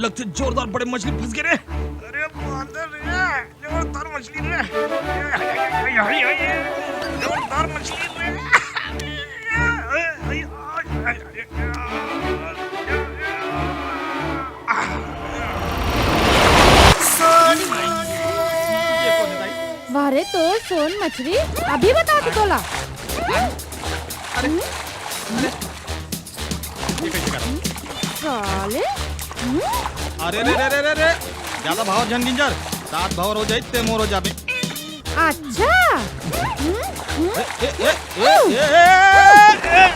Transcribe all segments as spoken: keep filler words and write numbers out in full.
जोरदार बड़े मछली फंस गए रे। अरे बांदर रे, जोरदार मछली रे। जोरदार मछली रे। वाह रे तोर सोन मछली, अभी बता दे तोला। अरे, अरे, ये कैसे करा? साले। हम्म? अरे रे रे रे रे रे, ज्यादा भाव झन गिंजर, सात भाव हो जाई ते मोर हो जाबे। अच्छा। हम्म, हम्म। ए, ए, ए, ए, ए, ए, ए,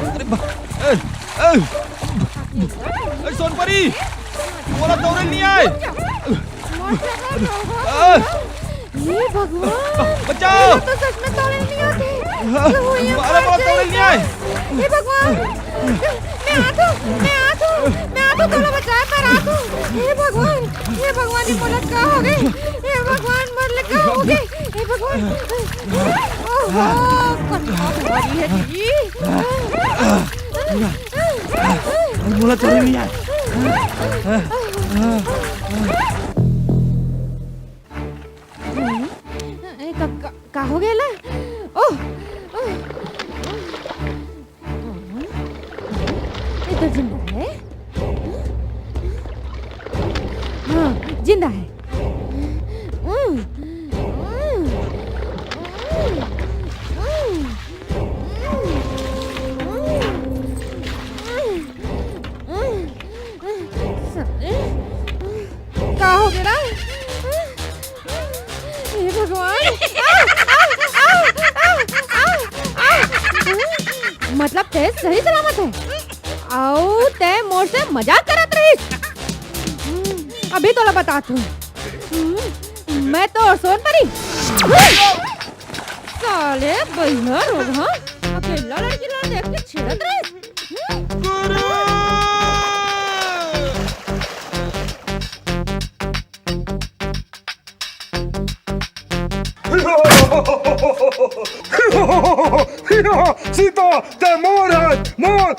अरे बा-, ए, ए, ए, सोनपरी, मोला दौड़े नहीं आए। ए, हे भगवान, बचाओ। ये तो सच में तोड़े नहीं आते। ये हुई है अरे, मोला तौड़े नहीं आए। हे भगवान, मैं आ तू, मैं आ तू, मैं आ तू, तोला बचाए पर आ तू। हे भगवान, हे भगवान, ये मोला का हो गए? हे भगवान, मोर ले का हो गए? हे भगवान, ओहो, कन्ना भारी है जी। मोला तौड़े नहीं आए। ए, का, का, का हो गया ला? ओह, ओह। ये तो जिंदा है। हाँ, जिंदा है। का हो गया? हे भगवान। मतलब ते सही सलामत है। आओ ते मोर से मजाक करत रहिस। अभी तोला बतात हूँ। मैं तो सोनपरी। साले बहिया रोगहा, अकेला लड़की ला देख के छेड़त रहिस। सीता, ते मोर है, मोर।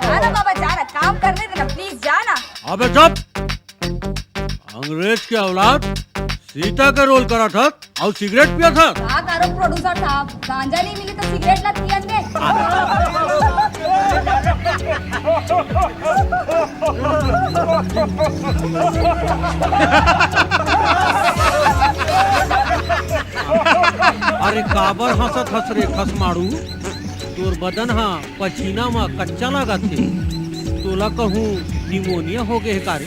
जा ना बाबा, जा ना, काम करने दे ना, प्लीज जा ना। अबे चुप। अंग्रेज के औलाद सीता के रोल करत हस अउ सिगरेट पियत हस। का करो प्रोड्यूसर साहब, गांजा नहीं मिली तो सिगरेट ला पियन दे। अरे काबर हंसत हस रे खसमाड़ू? तोर बदन हा पसीना म कच्चा लागत हे। तोला कहूँ निमोनिया हो गे हे का रे?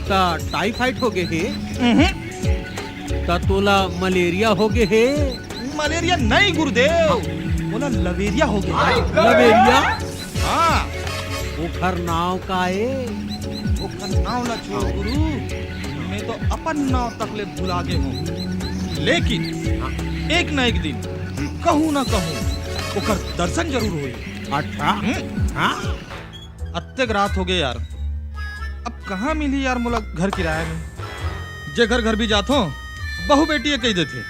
त टाइफाइड हो गे हे? त तोला मलेरिया हो गे हे? मलेरिया नहीं गुरुदेव, मोला लवेरिया हो गे। लवेरिया? हाँ। ओखर नाव का ए? ओखर नाव ला छोड़ गुरु, मैं तो अपन नाव तक ले भुला गे हूँ। लेकिन एक ना एक दिन कहूँ ना कहूँ ओकर दर्शन जरूर होई। अच्छा। हम्म? हाँ? अत्तेक रात हो गे यार, अब कहाँ मिली यार मोला घर किराया में? जेकर घर भी जाथो, बहू बेटी हे कही देथे।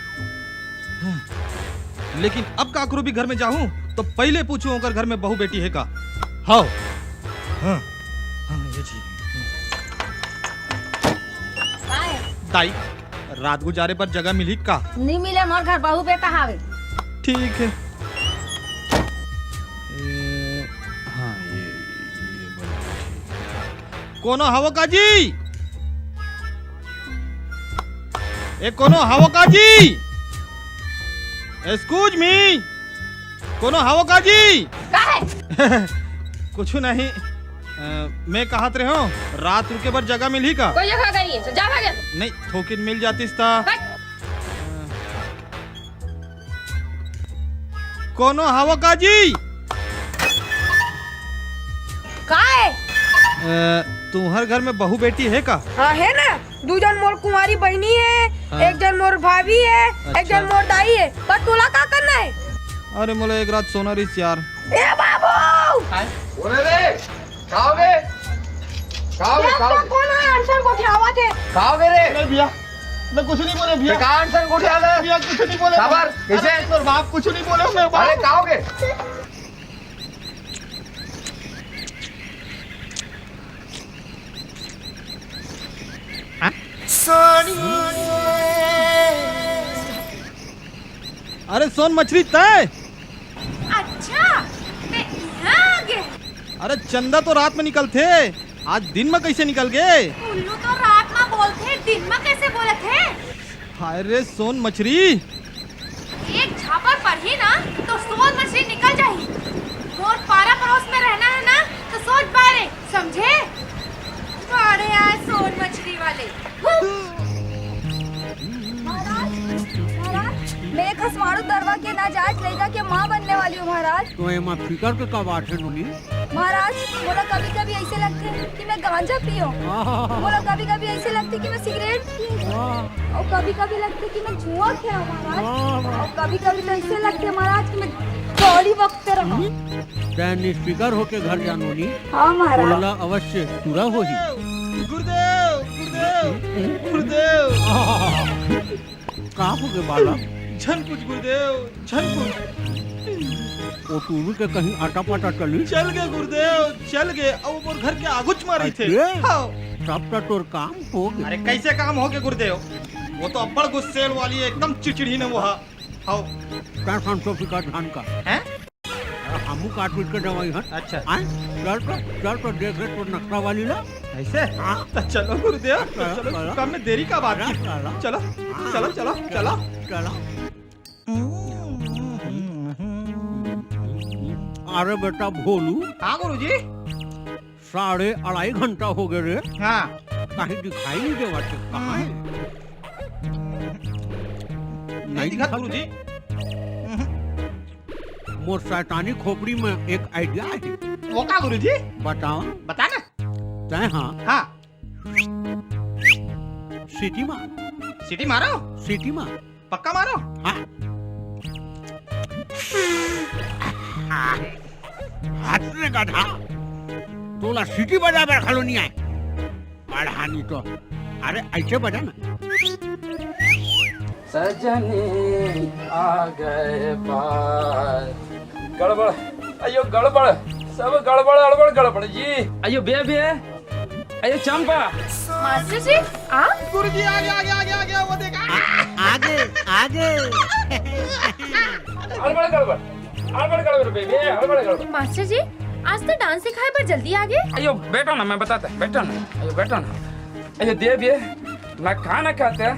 लेकिन अब काकरो भी घर में जाहूँ तो पहले पूछूँ ओकर घर में बहू बेटी हे का? हाव। हाँ, हाँ, ये जी। काय? दाई, रात गुजारे बर जगह मिलही का? नहीं मिले, मोर घर बहू बेटा हावे। ठीक है। ए, हाँ, ये, ये बड़ा ठीक है। कोनो हवो का जी? ए, कोनो हवो का जी? Excuse me, कोनो हवो का जी? का है? कुछ नहीं। अ, मैं कहत रहे हूँ, रात रुके बर जगह मिलही का? कोई जगह नहीं है, जा भागे। नहीं, थोकिन मिल जातिस ता। हट। कोनो हवो का जी? का है? अ, तुम्हर घर में बहू बेटी हे का? हाँ, हे ना, दू जन मोर कुंवारी बहिनी हे, हाँ। एक जन मोर भाभी हे, एक अच्छा। जन मोर दाई हे। पर तोला का करना हे? अरे मोला एक रात सोना रहिस यार। ए बाबू! बोले रे, का हो गे? का हो गे? ये का हो तो गे? कोन हे अंसन गोठियावत हे? का हो गे रे? नहीं भैया, मैं कुछ नहीं बोले ते भैया। का अंसन गोठियावत हे? भैया कुछ नहीं बोले। काबर? कैसे? अरे, तोर बाप कुछ नहीं बोले, मैं अरे बाप। का हो गे? अरे सोन मछरी, तय? अच्छा, ते इहाँ आ गे। अरे चंदा तो रात में निकलथे, आज दिन में कैसे निकल गे? उल्लू तो रात में बोलथे, दिन में कैसे बोलत हे? हाय रे सोन मछरी। एक झापड़ पड़ही ना तो सोन मछरी निकल जाही। मोर पारा पड़ोस में रहना है ना तो सोच बारे, समझे? बारे आए सोन मछरी वाले। हु! महाराज, महाराज, मैं खसमाड़ू दरवा के नाजायज लइका के माँ बनने वाली हूँ महाराज। तो एमा फिकर के का बात है नोनी? महाराज, मोला कभी-कभी ऐसे लगथे कि मैं गांजा पीऊं। आहा। मोला कभी-कभी ऐसे लगथे कि मैं सिगरेट पीऊं। वाह। और कभी-कभी लगथे कि मैं जुआ खेलूं महाराज। वाह, वाह। और कभी-कभी तो ऐसे लगथे महाराज कि मैं गाड़ी बकते रहूं। हम्म? तैं निस्फिकर होके घर जा नोनी। हाँ महाराज। बोलला अवश्य पूरा होही। गुरुदेव, गुरुदेव, गुरुदेव। आहा। का हो गे बालक? झन कुछ गुरुदेव, झन कुछ। ओ टूरी के कहीं आटा पाटा चली? चल गे गुरुदेव, चल गे। अब मोर घर के आगुच मारी थे। अरे, हाँ। तब तो तोर काम हो गे। अरे कैसे काम हो गे गुरुदेव? वो तो अब्बड़ गुस्सेल वाली है, एकदम चिड़चिड़ी न वो हा। हाव। का खान तो फिकर धान का? हैं? अरे हमू काट पीट के दवाई हन। अच्छा। आय? चल तो, चल तो देख ले तोर नक्शा वाली ला। ऐसे? हाँ। तो चलो गुरुदेव, तो चलो, चलो, चलो। काम में देरी का बात है। चलो, चलो। चलो, हाँ, चलो, चलो, चलो। चलो। अरे बेटा भोलू। हाँ गुरुजी। साढ़े अढ़ाई घंटा हो गे रे। हाँ। कहीं दिखाई नहीं देवत हे, कहाँ है? नहीं दिखत गुरुजी। मोर शैतानी खोपड़ी में एक idea है। वो का गुरुजी? बताओ। बता ना। तय हाँ। हाँ। सीटी मार। सीटी मारो? सीटी मार। पक्का मारो? हाँ। हाथ रे गधा, तोला सीटी बजावे घलो नहीं आए। पढ़ानी तो, अरे ऐसे बजा ना। सजनी आ गए पार। गड़बड़, अयो गड़बड़, सब गड़बड़, अड़बड़ गड़बड़ जी। अयो बे बे, अयो चंपा। मास्टर जी, आप? गुरुजी, आगे, आगे, आगे, आगे, वो देख, आ! आ, आगे, आगे। अड़बड़ गड़बड़, अड़बड़ गड़बड़ बेबे, अड़बड़ गड़बड़। मास्टर जी, आज तो डांस सिखाए बर जल्दी आ गे। अयो बैठो ना, मैं बताता, बैठो ना, अयो बैठो ना। अयो देबे, मैं खाना खाता,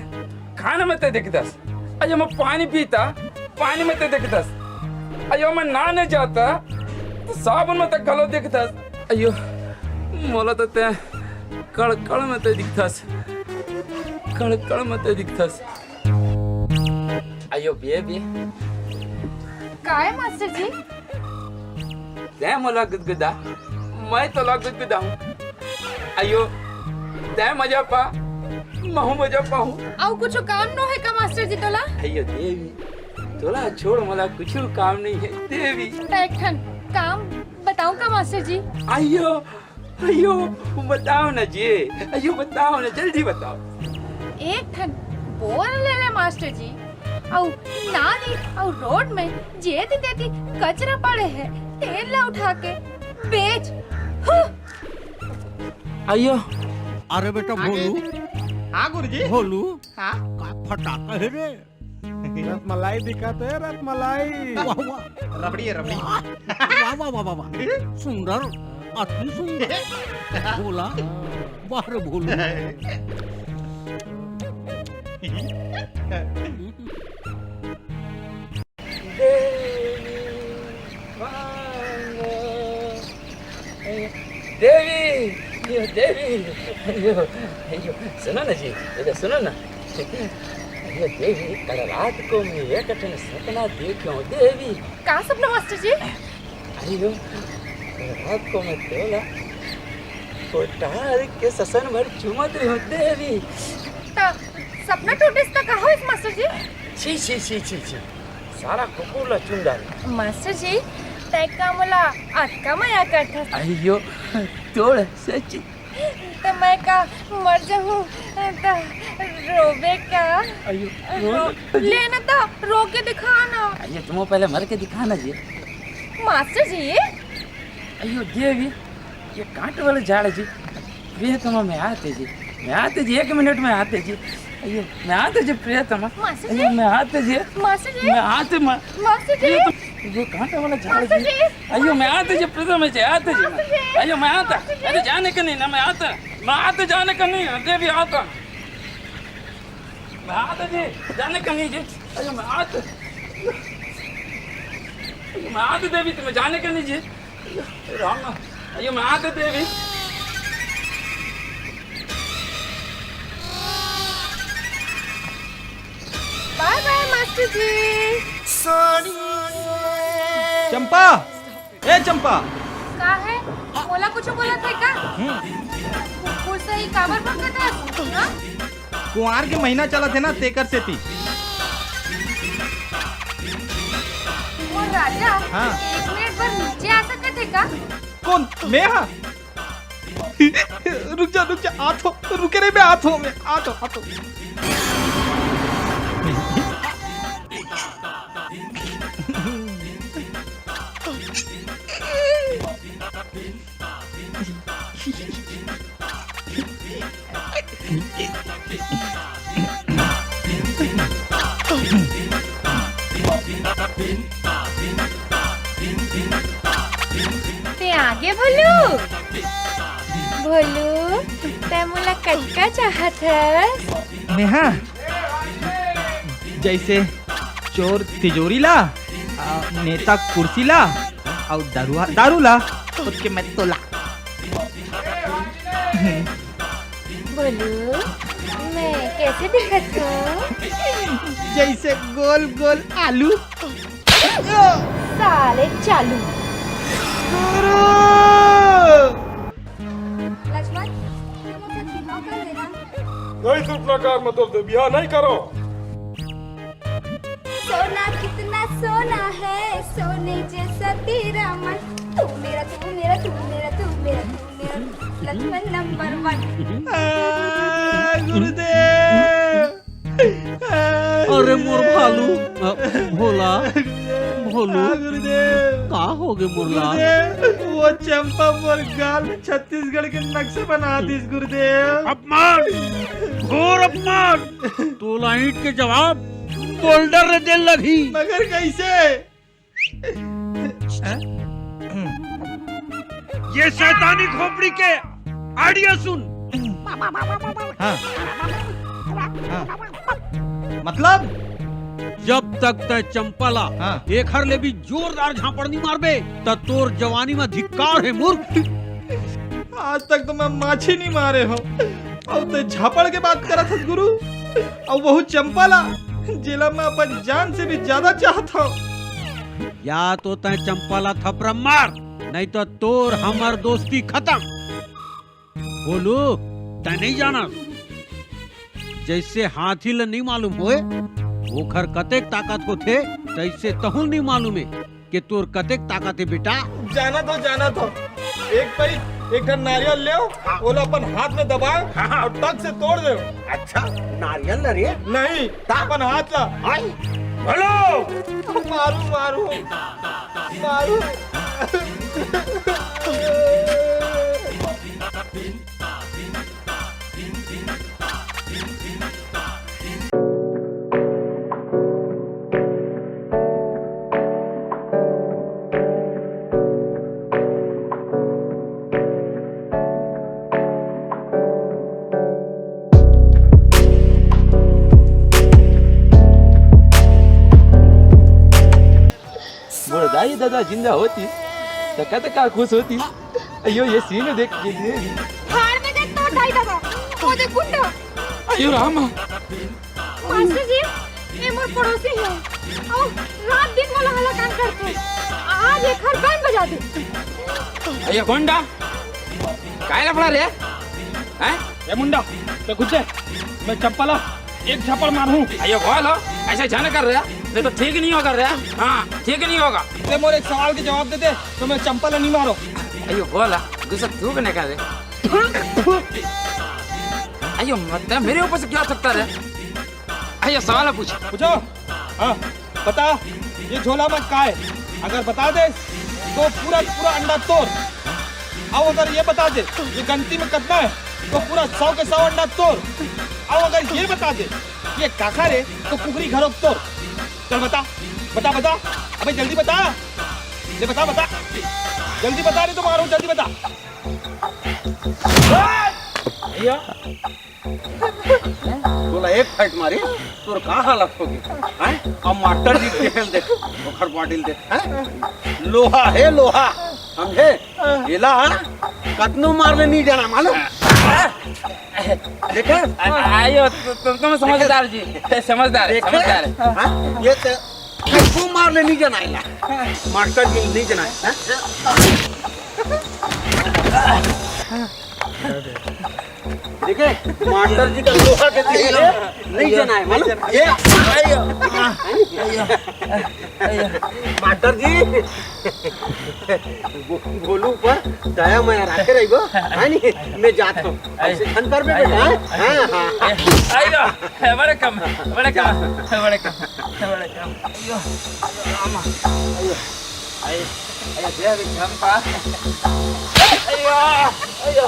खाना में ते देखदस। अयो मैं पानी पीता, पानी में ते देखदस। अयो मैं नहाने जाता, तो साबुन में ते घलो देखदस। अयो मोला तो ते कण कण में ते दिखथस, कण कण में ते दिखथस। अयो बेबे। काय मास्टर जी? तैं मोला गुदगुदा, मैं तोला गुदगुदाहूँ। अयो, तैं मजा पा, महूँ मजा पाहूँ। अउ कुछु काम नो हे का मास्टर जी तोला? अयो देवी, तोला छोड़ मोला कुछु काम नहीं है देवी। त एक ठन काम बताऊँ का मास्टर जी? अयो, अयो, बताओ ना जी, अयो बताओ ना, जल्दी बताओ। एक ठन बोरा ले ले मास्टर जी, अउ नाली अउ रोड में जेती तेती कचरा पड़े हे, तेन ला उठा के बेच। हु! अयो। अरे बेटा आगे। भोलू। हाँ गुरुजी। भोलू। हाँ। का फटाका हे रे? रसमलाई दिखत हे, रसमलाई। वाह, वाह। रबड़ी हे, रबड़ी। वाह, वाह, वाह, वाह, वाह। सुंदर, अति सुंदर। भोला, वाह रे भोलू। देवी, मांगो। देवी, यो देवी, यो, यो, सुनो ना जी, इधर सुनो ना। अरे देवी, कल रात को मैं एक ठन सपना देख्यो देवी। का सपना मास्टर जी? अरे यो, कल रात को मैं तोला कोठार के ससन भर चूमत रह्यो देवी। त सपना टूटिस त का होइस मास्टर जी? छी, छी, छी, छी, छी। सारा कुकुर ला चुन डारे। मास्टर जी, तै का मोला अतका मया करथस? अयो, तोड़ सच्ची। त मैं का मर जाहूँ त रोबे का? अयो, रो, रो। ले ना त, रो के दिखा ना। अयो, तुम पहले मर के दिखा ना जी। मास्टर जी। अयो देवी, ये कांट वाला झाड़ है जी। वे तो मैं आते जी, मैं आते जी, एक मिनट में आते जी। अयो, मैं आते जे प्रियतमा। मासी जी। अयो, मैं आते जे। मासी जी। मैं आते मा-, मासी जी। प्रियतमा, अयो, कहाँ पे वाला झाड़ मासी जी? जी। अयो, मैं आते जे प्रियतमा, मैं जे आते जे। मासी जी। अयो, मैं आता। मासी जी। अरे, जाने का नहीं ना, मैं आता। मैं आते, जाने का नहीं, देवी आता। मैं आते जे, जाने का नहीं जे। अयो, मैं आते। अयो, मैं आते देवी, तुम्हें जाने का नहीं जे। राम, अयो, मैं आते देवी। बाय बाय मास्टर जी। चंपा, ए चंपा। का है? मोला कुछ बोलत है का? हम्म। कुछ सही काबर भौंकत है? हाँ? कुंवार के महीना चलत हे ना, तेकर सेती। मोर राजा, हाँ। एक मिनट बर नीचे आ सकत हे का? कोन? मैं हा? रुक जा, रुक जा, आत हो, रुके रे, मैं आत हो, मैं आत हो, आत हो। ते आगे भोलू। भोलू, तै मोला कतका चाहत हस? मेहा, जैसे चोर तिजोरी ला, आ, नेता कुर्सी ला, अउ दरुआ दारू ला, ओतके मैं तोला। बोलू, मैं कैसे दिखत हूँ? जैसे गोल गोल आलू। साले चालू। गुरु! लक्ष्मण, तुम लोग का बिहाव कर देना। नहीं, सुपनाकार, मतलब, बिहाव नहीं करो। सोना कितना सोना है, सोने जैसा तेरा मन। तू मेरा, तू मेरा, तू मेरा, तू मेरा, तू मेरा, लक्ष्मण नंबर वन। आ, गुरुदेव। अरे मोर भालू, अ, भोला, भोलू, आ, गुरुदेव। का होगे मोर लाल? गुरुदेव, वो चंपा मोर गाल में छत्तीसगढ़ के नक्शा बना दिस गुरुदेव। अपमान, घोर अपमान। तोला ईंट के जवाब बोल्डर ले दे लगही। मगर कैसे? ये शैतानी खोपड़ी के आइडिया सुन। हाँ। हाँ। मतलब? जब तक तै चंपा ला हाँ। एखर ले भी जोरदार झापड़ नहीं मारबे, त तोर जवानी में धिक्कार है मूर्ख। आज तक तो मैं माछी नहीं मारे हो, अउ तै झापड़ के बात करत हस गुरु। अउ वहू चंपा ला, जेला मैं अपन जान से भी ज्यादा चाहत हूँ। या तो तै चंपा ला थपरा मार, नहीं तो तोर हमर दोस्ती खत्म। बोलू, तै नहीं जानस, जैसे हाथी ला नहीं मालूम होए ओखर कतेक ताकत होथे, तैसे तहूँ नहीं मालूम है। के तोर कतेक ताकत हे बेटा? जानत हो, जानत हो। एक पई, एक ठन नारियल लेव, हाँ। ओला अपन हाथ में दबाव हाँ, हाँ। अउ टक से तोड़ देव। अच्छा, नारियल ला रे? नहीं, ता? अपन हाथ ला। आई, बोलो। मारू, मारू, मारू। मोर दाई ददा जिंदा होती, त कतका खुश होती। अयो, ये सीन देख के। भाड़ में देख तोर दाई ददा, वो देख गुंडा। अयो रामा। मास्टर जी, ये मोर पड़ोसी है। अउ रात दिन मोला हलाकान करथे। आज एखर बैंड बजा दे। अयो गुंडा, काय लफड़ा रे? हैं? ए मुंडा, तै कुछ दे। मैं चंपा ला एक झापड़ मारहूँ। अयो बोलो, ऐसे झन कर रे, नहीं तो ठीक नहीं होगा रे। हाँ, ठीक नहीं होगा। तै मोर एक सवाल के जवाब दे दे, तो मैं चंपा ला नहीं मारो। अयो बोला, गुस्सा तू कने का रे? अयो मत, मेरे ऊपर से क्या थकता रे? अयो सवाल पूछ। पूछो। हाँ, बता, ये झोला में का है? अगर बता दे, तो पूरा पूरा अंडा तोड़। अब अगर ये बता दे, ये गंती में कितना है? तो पूरा सौ के सौ अंडा तोर। अउ अगर ये बता दे कि ये काखर हे, तो कुकरी घलो तोर। चल बता, बता, बता, अबे जल्दी बता, ले बता, बता, जल्दी बता रे, तो मारो, जल्दी बता। भैया, तोला एक फाइट मारी, तोर का हालत होगे, हैं? अब मास्टर जी के खेल देख, ओखर बॉडी देख, हैं? लोहा हे, लोहा, समझे? एला कतनो मार ले नहीं जाना, मालूम? देखे? आ-, आयो, तु-, तुम, तुम समझदार जी, समझदार है, देखे? समझदार है। हाँ? ये तो कतनो मार ले नहीं जाना एला, मास्टर जी नहीं जाना है, हाँ? देखे, मास्टर जी का लोहा के दिल में नहीं जना है, मालूम? ये, मास्टर जी, भो-, भोलू पर दया मया राखे रहिबो, है नी? मैं जात हूँ। ऐसे धन कर बे बेटा, हाँ? हाँ, हाँ। आइयो, बड़े कम, बड़े कम, बड़े कम, बड़े कम। आइयो, रामा। आइयो। आइयो, आइयो, दे अभी चंपा। आइयो, आइयो।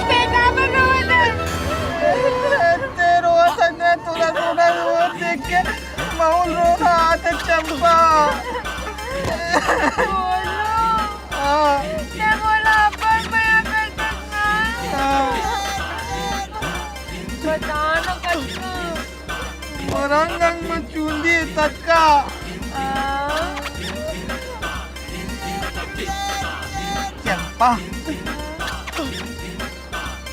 बेटा, बनो ना। ते रोवत हस ना, तोला रोना, रोवत देख के महूँ ल रोना आत हे चंपा। बोलो। हाँ। ते मोला अब्बड़ मया करथस ना। हाँ। बता ना कतका। मोर अंग अंग में चुंदी हे ततका। हाँ। चंपा।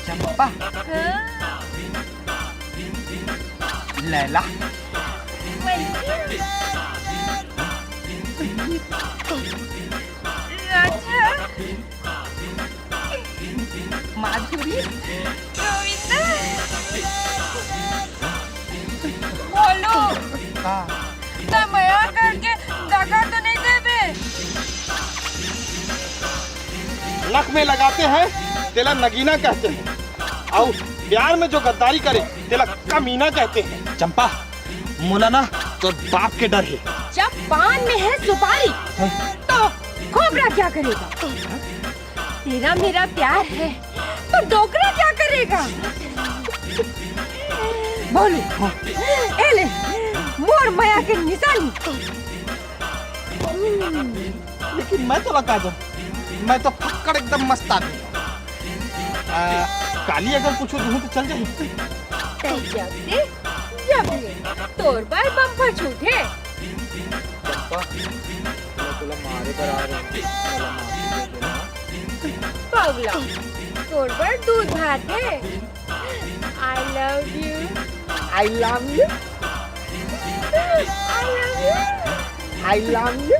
चंपा। हाँ। लैला। राजा। माधुरी। गोविंदा। बोलो। हाँ। त मया करके दगा तो नहीं देबे? नक में लगाते हैं, तेला नगीना कहते हैं, अउ प्यार में जो गद्दारी करे, तेला कमीना कहते हैं। चंपा, मोला ना तोर बाप के डर हे। जब पान में है सुपारी, हाँ। तो खोबरा क्या करेगा? तेरा मेरा प्यार है, तो डोकरा क्या करेगा? बोलू, हाँ। ए ले, मोर मया के निशानी। हम्म। लेकिन मैं तोला का दूं, मैं तो फक्कड़ एकदम मस्त आदमी हूँ। आ, काली अगर कुछ दूँ तो चल जाही? तै जब दे, जब ले, तोर बर बम्पर छूट हे। चंपा, मैं तोला मारे बर आ रहे हूँ, मोला माफी दे देना। पगला, तोर बर दूध भात हे। I love you. I love you. I love you. I love you.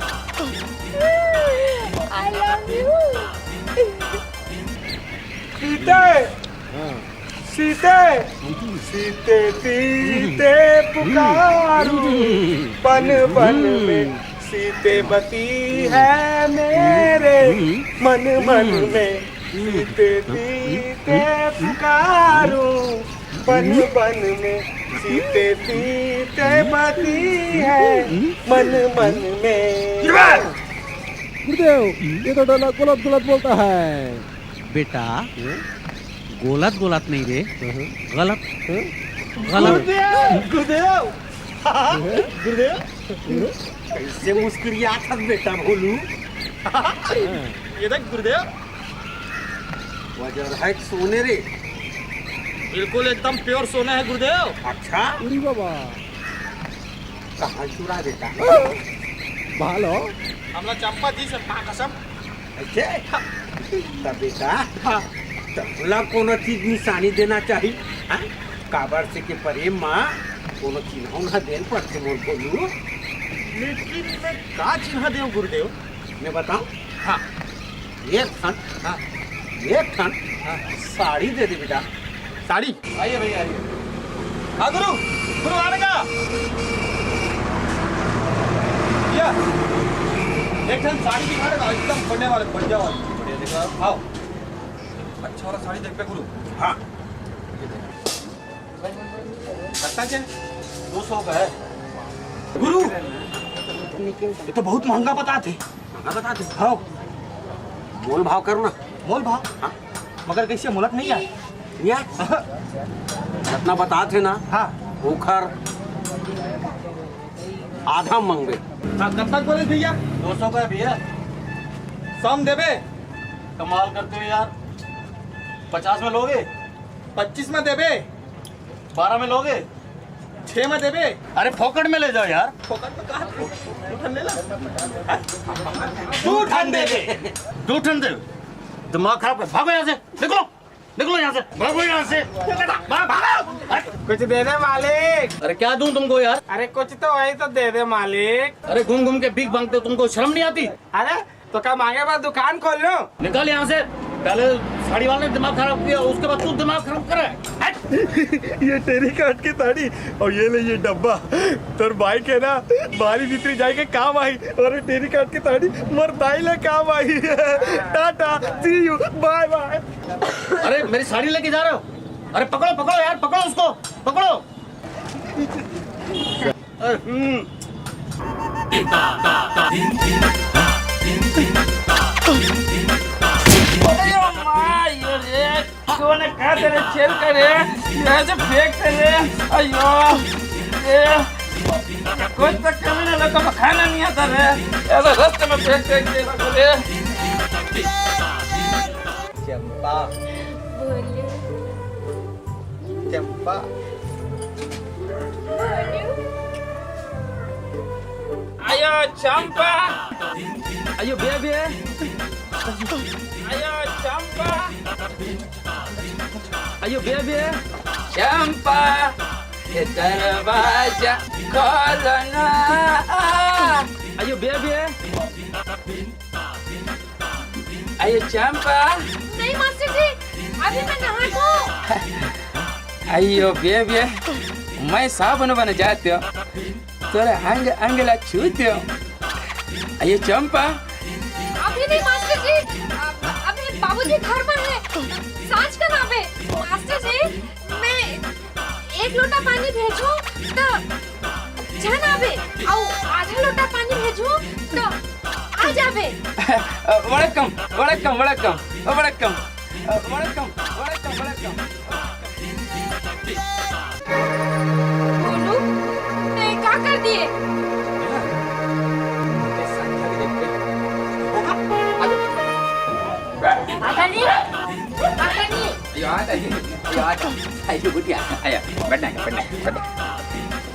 I love you. सीते, हाँ। सीते, सीते, सीते पुकारूं, बन बन में सीते बसी है मेरे मन मन में। सीते सीते पुकारूं, बन बन में सीते सीते बसी है मन मन में। गुरुदेव, ये तो डला गलत गलत बोलता है। बेटा, गोलत गोलत नहीं रे, गलत, गलत। गुरुदेव, गुरुदेव, गुरुदेव, कैसे मुस्कुरियात हस बेटा भोलू? ये देख गुरुदेव। वजर है सोने रे। बिल्कुल एकदम pure सोना है गुरुदेव। अच्छा? अरे बाबा। कहाँ चुरा बेटा? भालो। हमला चंपा दी से माँ कसम। अइसे? त बेटा, हाँ। तोला कोनो चीज निशानी देना चाही, हाँ? काबर से के प्रेम मा कोनो चिन्हा उन्हा देन पड़थे मोर भोलू। लेकिन मैं का चिन्हा देव गुरुदेव? मैं बताऊं? हाँ। एक ठन, हाँ। एक ठन हाँ। साड़ी दे दे बेटा। साड़ी? आइए भैया, आइए। हाँ गुरु, गुरु आने का। या। एक ठन साड़ी दिखा दे ना, एकदम बढ़िया वाले, बढ़िया वाले। बढ़िया दिखा। आओ। अच्छा वाला साड़ी देख पे गुरु। हाँ। ये देख। कत्ता के? दो सौ का है। गुरु, ये तो बहुत महंगा बतात हे। महंगा बतात हे? हाँ। मोल भाव कर ना। मोल भाव? हाँ। मगर कइसे, मोला तो नइ आय। या? जतना बतात हे ना, हाँ। ओखर आधा मंगबे। हाँ, कब तक बोले भैया? दो सौ का है भैया। सौ म देबे? कमाल करते हो यार। पचास में लोगे? पच्चीस में देबे? बारह में लोगे? छह में देबे? अरे फोकट में ले जाओ यार। फोकट में कहा? दू ठन ले ला। दू ठन दे दे। दू ठन दे। दिमाग खराब कर, भागो यहाँ से। निकलो, निकलो यहाँ से, भागो यहाँ से। भाग, भागो। कुछ दे दे मालिक। अरे क्या दूं तुमको यार? अरे कुछ तो वही तो दे दे मालिक। अरे घूम घूम के भीख मांगते हो, तुमको शर्म नहीं आती? अरे तो का मांगे बर दुकान खोल लूं? निकल यहाँ से। पहले साड़ी वाले ने दिमाग खराब किया, उसके बाद तू दिमाग खराब करे। हट। ये टेरी काट के साड़ी और ये ले ये डब्बा, तोर बाइक है ना, बारी भीतरी जाए के काम आई, और ये टेरी काट के साड़ी मोर दाई ले काम आई। टाटा, सी यू, बाय बाय। अरे मेरी साड़ी लेके जा रहे हो? अरे पकड़ो, पकड़ो यार, पकड़ो उसको, पकड़ो। अरे, हम्म। अरे माँ, यो रे, तूने कहा तेरे चेल का रे, यहाँ से फेंक दे रे, अयो, ये, कोई तो कमी ना लगा, खाना नहीं आता रे, ऐसा रास्ते में फेंक फेंक दे रखो रे। चंपा। बोलिए। चंपा। बोलिए। आयो चंपा। आयो बेबे। आयो चंपा। आयो बेबे। चंपा, ये दरवाजा खोलो ना। आयो बेबे। आयो चंपा। नहीं मास्टर जी, अभी मैं नहा के आयो बेबे, मैं साबुन बन जाते हो, तोरे अंग अंग ला छूते हो। आयो चंपा। अभी नहीं मास्टर जी, अ-, अभी बाबूजी घर में है, सांझ का नाम है। मास्टर जी, मैं एक लोटा पानी भेजो तो झन आबे, अउ आधा लोटा पानी भेजो तो आ जाबे। वणक्कम, वणक्कम, वणक्कम, वणक्कम, वणक्कम, वणक्कम, वणक्कम। गोलू, तैं का कर दिए? माता जी, माता जी। आयो, आ, आयो, आयो, बिटिया, आयो, बैठना है, बैठना है, बैठना है।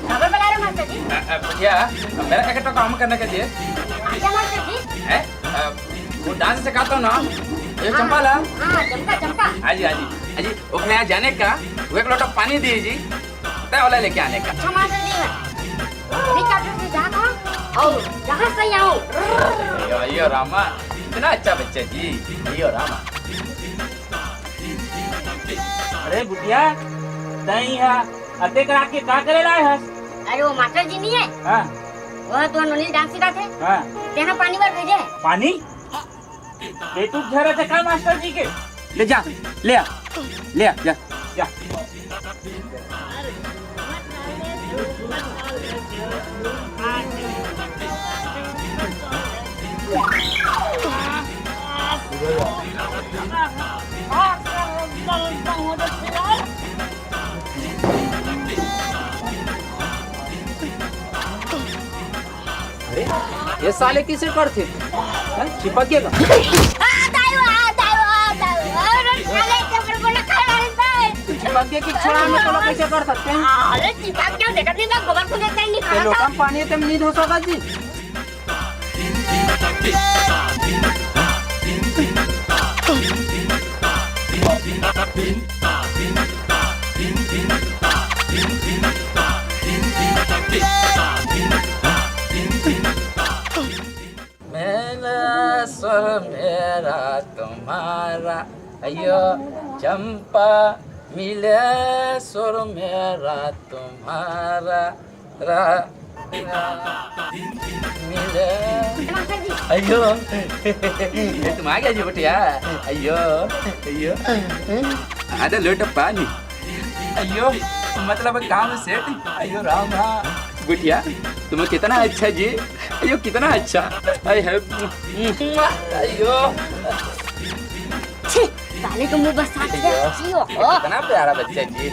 खबर बता रहे मास्टर जी। अ, अ, बिटिया, मेरा एक ठो काम करने के लिए। अच्छा मास्टर जी। हैं? अ, वो डांस सिखाता हूँ ना, ये हाँ, चंपा ला। हाँ, चंपा, चंपा। हाँ जी, हाँ जी, हाँ जी, वो यहाँ जाने का, वो एक लोटा पानी दिए जी, तय वाला लेके आने का। अच्छा मास्टर जी, मैं, मैं कब से जाता हूँ और यहाँ से ही आऊँ। यो, यो रामा, इतना अच्छा बच्चा जी, यो रामा। अरे बुटिया, तई हा अतेक रात के का करे लाए हस? अरे वो मास्टर जी नहीं है? हाँ। वो तो नोनी डांस सिखाते। हाँ। तेना पानी बर भेजे है। पानी? ये तू घर है का मास्टर जी के? ले जा, ले आ, ले आ, जा। जा। अरे, ये साले किसे करथे? हैं? चिपक गया का? आ, दाई, आ, दाई, आ, दाई, अरे, साले, जबर बोला, खा रहा है, दाई। चिपक गया कि छोड़ा में तोला कैसे कर सकते हैं? अरे, चिपक गया, देखा नहीं, मैं गोबर को देता ही नहीं ये खाना लोटा था। में पानी है, तुम नहीं धो सका जी? मेरा सुर मेरा तुम्हारा, अयो चंपा, मिले सुर मेरा तुम्हारा, रा, रा, मिले। मास्टर जी, अयो, तुम आ गया जी बिटिया। अयो, अयो। आधा लोटा पानी। अयो, मतलब काम सेट। अयो राम, हाँ। बिटिया, तुम्हें कितना अच्छा जी। अयो, कितना अच्छा। अयो। छी, साले को मुंह बरसात से। अयो, जियो हो। कितना प्यारा बच्चा जी।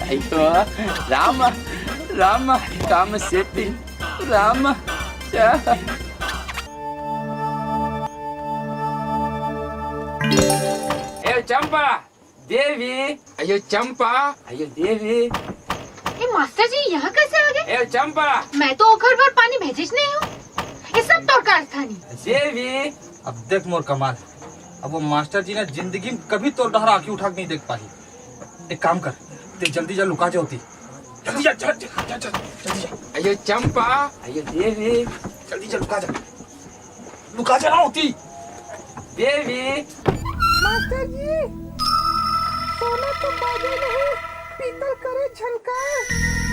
अयो, राम, राम, काम सेट। राम, क्या? ए चंपा, देवी, अयो चंपा, अयो देवी। ए मास्टर जी, यहाँ कैसे आ गए? ए चंपा। मैं तो ओखर बर पानी भेजिस नहीं हूँ। ये सब तोर कारस्थानी। देवी। अब देख मोर कमाल, अब वो मास्टर जी ना जिंदगी में कभी तोर डहर आँखी उठा के नहीं देख पाही। एक काम कर, ते जल्दी जा, लुका जा ओती। जल्दी जा, जा, जा, जा, जा, जल्दी जा। अयो चंपा, अयो देवी। जल्दी जा, लुका जा। लुका जा ना ओती। देवी। मास्टर जी, सोना तो बाजे नहीं, पीतल करे झनकार।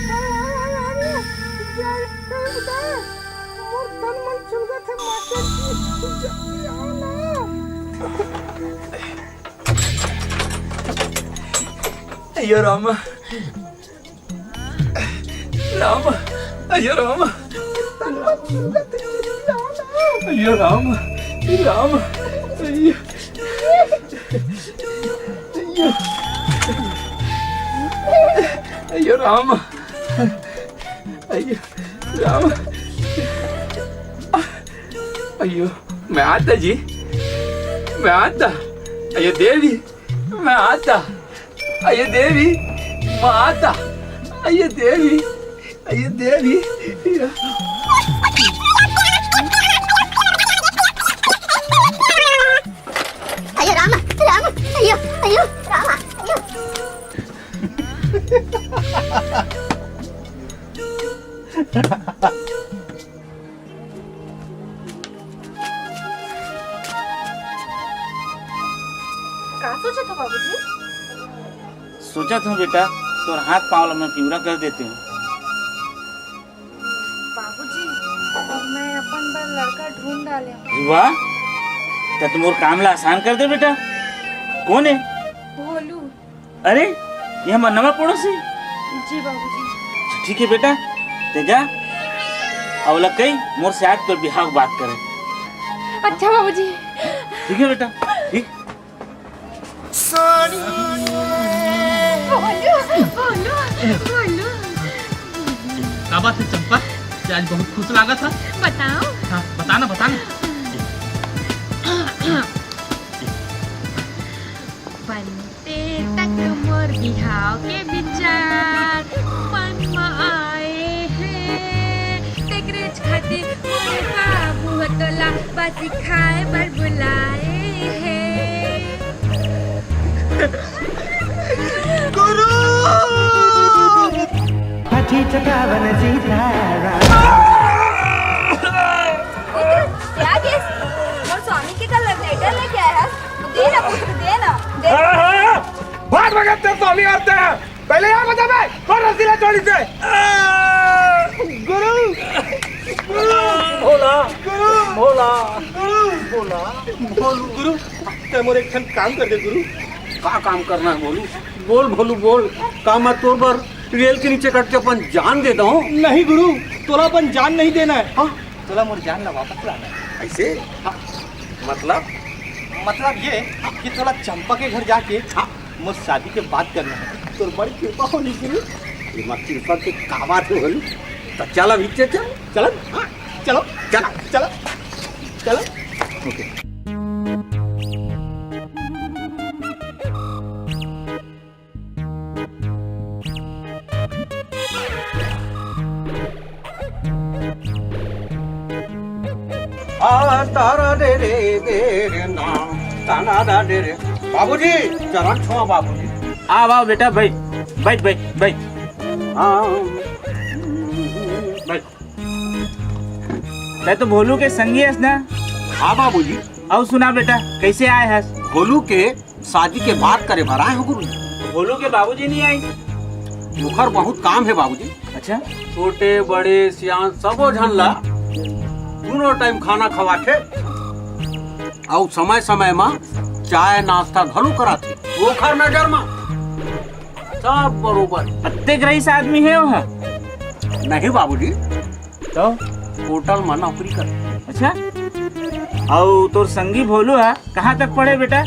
अरे, अरे, अरे, अरे, जय करदा। मोर तन मन चुलगत हे मास्टर जी, जल्दी आओ ना। अयो राम, राम, अयो राम। अयो राम, राम, अयो, अयो, अयो राम, अयो राम, अयो, मैं आता जी, मैं आता, अयो देवी। मैं आता। अयो देवी, मैं आता। अयो देवी, अयो देवी। अयो राम, राम, अयो, अयो, राम, अयो। का सोचत हो बाबूजी? सोचत हूँ बेटा, तोर हाथ पाँव ला मैं पिवरा कर देती हूँ। बाबूजी, मैं अपन बर लड़का ढूंढ डाले हूँ। वाह, त तुम मोर काम ला आसान कर दे बेटा। कौन है? भोलू। अरे, ये हमर नवा पड़ोसी। जी बाबूजी। ठीक है बेटा, ते जा, अउ ओला कही मोर से आज तोर बिहाव के बात करे। अच्छा बाबूजी। ठीक है बेटा, ठीक। बोलो, बोलो, बोलो। का बात है चंपा? ते आज बहुत खुश लागत है। बताओ। हाँ, बताना, बताना। बनते तक मोर बिहाव के विचार मन म आए हे, तेकरेच खातिर मोर बाबू ह तोला बासी खाए बर बुलाए हे। गुरु! हाथी चटावन सीता राम। क्या केस? मोर स्वामी के का लग नहीं डर लेके आया है? दे ना पुत्र, दे ना, दे। हाँ, हाँ, हाँ। भाग भगत तेरे स्वामी और तेरा। पहले यहाँ बता बे, कौन रसीला चोरी से? गुरु, गुरु, भोला, गुरु, भोला, गुरु, भोला, भोलू। गुरु, ते मोर एक ठन काम कर दे गुरु। का काम करना है भोलू? बोल भोलू बोल, का मैं तोर बर रेल के नीचे कट के अपन जान दे दूं? नहीं गुरु, तोला अपन जान नहीं देना है। हाँ? तोला मोर जान ला वापस लाना है। ऐसे? हाँ। मतलब? मतलब ये कि तोला चंपा के घर जाके, हाँ, मोर शादी के बात करना है। तोर बड़ी कृपा होनी गुरु। ये माँ कृपा के का बात है भोलू? तो चल अभी चल, चल। चल। हाँ, चलो। चल। चलो। चलो। ओके। आ, तारा रे रे रे रे ना, ताना दा रे रे। बाबूजी, चरण छुआ बाबूजी। आओ, आओ बेटा, बैठ, बैठ, बैठ, बैठ। हाँ। बैठ। तै तो भोलू के संगी हस ना? हाँ बाबूजी। अउ सुना बेटा, कैसे आए हस? भोलू के शादी के बात करे बर आए हो गुरु। भोलू के बाबूजी नहीं आए? ओखर बहुत काम है बाबूजी। अच्छा। छोटे बड़े सियान सबो झन ला दूनों टाइम खाना खवाथे, अउ समय समय म चाय नाश्ता घलो कराथे। ओखर नजर म सब बरोबर। अतेक रईस आदमी हे ओहा? नहीं बाबूजी, तो? होटल म नौकरी कर। अच्छा, अउ तोर संगी भोलू ह कहाँ तक पढ़े बेटा?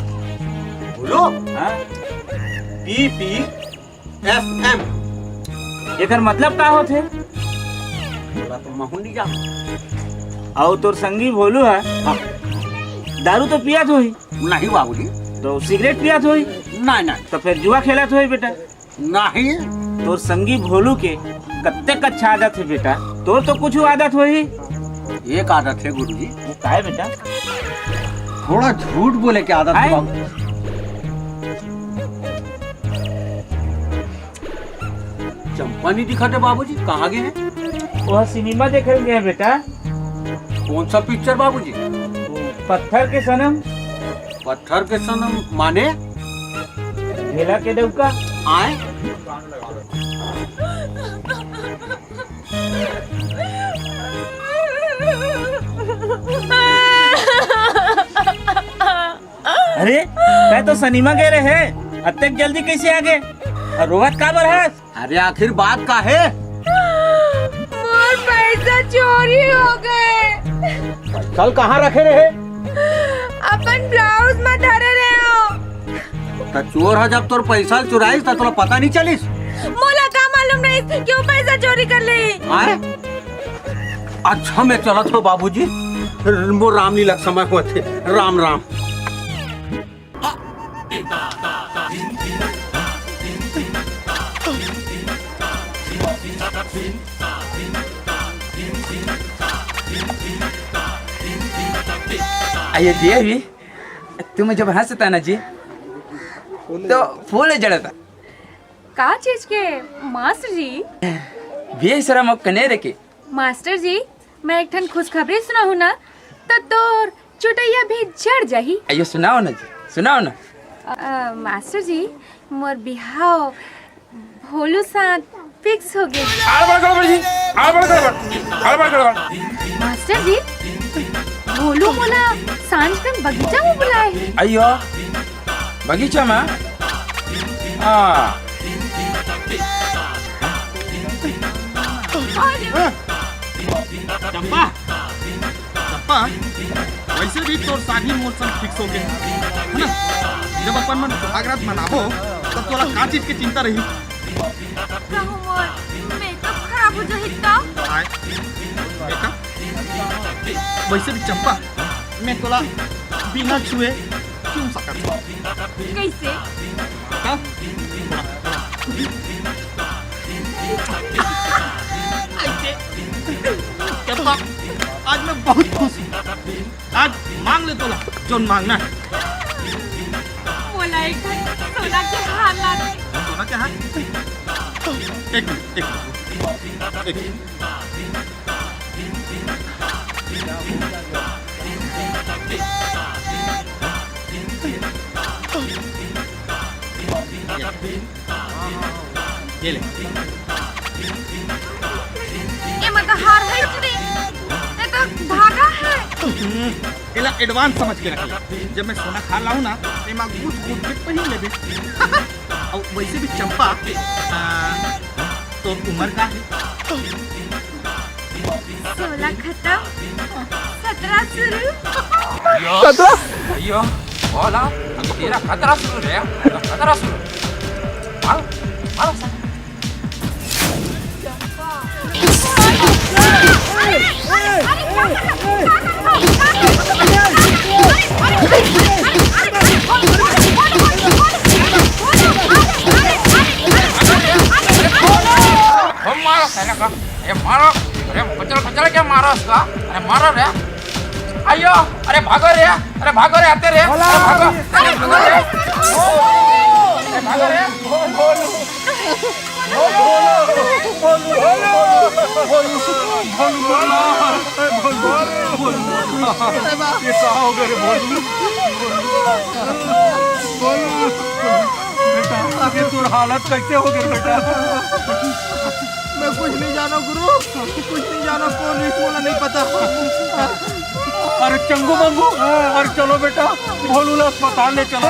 भोलू? हाँ? बी पी एफ एम। एकर मतलब का होथे? बोला तो महू नहीं जान। अउ तोर संगी भोलू ह हाँ। दारू तो पियत होही? नहीं बाबूजी। तो सिगरेट पियत होही? नहीं, नहीं। तो फिर जुआ खेलत होही बेटा? नहीं। तोर संगी भोलू के कतेक अच्छा आदत हे बेटा, तोर तो कुछ आदत होही। एक आदत हे गुरुजी। वो का हे बेटा? थोड़ा झूठ बोले के आदत हे आय? बाबू। चंपा नहीं दिखत हे बाबूजी, कहाँ गे हे? वो सिनेमा देखे गे हे बेटा। कौन सा पिक्चर बाबूजी? वो पत्थर के सनम। पत्थर के सनम माने? ढेला के डौका। आय? अरे, तैं तो सिनेमा गे रहे, अतेक जल्दी कैसे आ गे? अउ रोवत काबर हस? अरे, आखिर बात का हे? मोर पैसा चोरी हो गे। पैसा ल कहाँ रखे रहे? अपन ब्लाउज म धरे रहे हो। त चोर ह जब तोर पैसा ल चुराइस त तोला पता नहीं चलिस? मोला का मालूम रहिस कि वो पैसा चोरी कर ले? आय? अच्छा, मैं चलत हो बाबूजी, मोर रामलीला के समय होथे। राम राम। अयो जी, अभी तुम जब हंसता ना जी, तो फूल झड़ता। का चीज के मास्टर जी? बेशरम अउ कनेर के। मास्टर जी, मैं एक ठन खुशखबरी सुनाहूँ ना, त तोर चुटैया भी झड़ जाही। अयो सुनाओ ना जी, सुनाओ ना। अ, मास्टर जी, मोर बिहाव भोलू साथ फिक्स हो गे। आड़ बड़ गड़बड़ जी, आड़ बड़ गड़बड़, आड़ बड़ गड़बड़। मास्टर जी, भोलू मोला सांझ कन बगीचा म बुलाए हे। अयो, बगीचा म? हाँ। चंपा, चंपा, वैसे भी तोर शादी मोर संग फिक्स हो गे, है ना? जब अपन मन सुहाग रात मनाबो, तब तोला का चीज के चिंता रही? कहूँ मोर मेकअप खराब हो जाही त? आय, मेकअप? वैसे भी चंपा, मैं तोला बिना छुए चूम सकत हूँ। कैसे? हाँ? ऐसे। चंपा, आज मैं बहुत खुश हूँ। आज मांग ले तोला, जोन मांगना है। मोला एक ठन सोना के हार ला दे। सोना के हार? एक मिनट, एक मिनट, एक मिनट। ये ले। एमा तो हार है कि नहीं? ये तो धागा है। हम्म, एला एडवांस समझ के रख ले। जब मैं सोना के हार लाऊं ना, एमा गूंथ गूंथ के पहिन लेबे। अउ वैसे भी चंपा, आ, तोर उम्र का है? सोलह खत्म, सत्रह शुरू। सत्रह? अयो, बोला, अभी तेरा खतरा शुरू रे, खतरा शुरू। मारो, मारो सब। हम मारो साला का, ए मारो, अरे बचल बचल क्या मारो उसका, अरे मारो रे। अयो, अरे भागो रे, अरे भागो रे, आते रे, अरे भागो, अरे भागो रे, अरे भागो रे। ये का हो गए रे भोलू? भोलू, बेटा, अभी तोर हालत कैसे हो गए बेटा? मैं कुछ नहीं जानो गुरु, कुछ नहीं जानो, कौन रिस मोला नहीं पता। अरे चंगू मंगू, अरे चलो बेटा, भोलू ला अस्पताल ले चलो।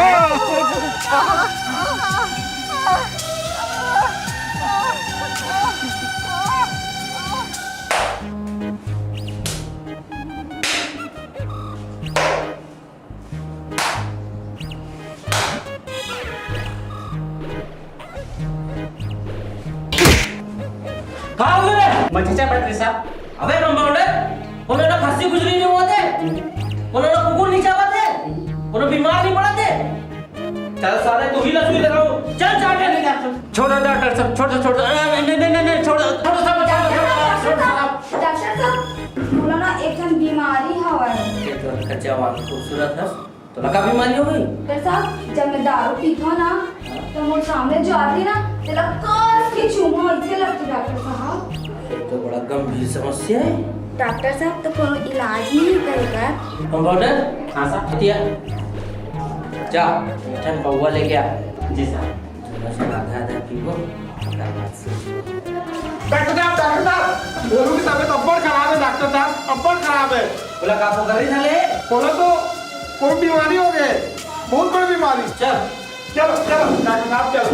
का हो गे? मचचा पटरी साहब। अबे कंपाउंडर, कोनो ना खस्सी खुजली नहीं होवत हे, कोनो ना कुकुर नहीं चावत हे, कोनो बीमार नहीं पड़त हे। चल साले, तू ही ला सुई लगाओ। चल, चल, चल, चल। छोड़ो डॉक्टर साहब, छोड़ो, छोड़ो। अरे, नहीं, नहीं, नहीं, नहीं, छोड़ो, छोड़ो साहब, छोड़ो, छोड़ो, छोड़ो साहब। डॉक्टर साहब, बोलो ना, एक ठन बीमारी हवय। ये तो अच्छा जवान, खूबसूरत है। तोला का बीमारी हो गई? डॉक्टर साहब, जब मैं दारू पीथों ना, तो मोर सामने जो आथे ना, तेला कस के चूमों, अइसे लगथे डॉक्टर साहब। ये तो बड़ा गंभीर समस्या है। डॉक्टर साहब, तो कोनो इलाज नहीं है का एकर? कंपाउंडर, हाँ साहब, भैया, जा, एक ठन पौवा लेके आ। जी साहब। थोड़ा सा आधा आधा पीबो, ओकर बाद सोचबो। डॉक्टर साहब, डॉक्टर साहब, भोलू की तबीयत अब्बड़ खराब है, डॉक्टर साहब, अब्बड़ खराब है। बोला का पोकर रही साले? बोला तो कोई बीमारी हो गई, बहुत बड़ी बीमारी। चल। चलो, चलो, डॉक्टर साहब, चलो।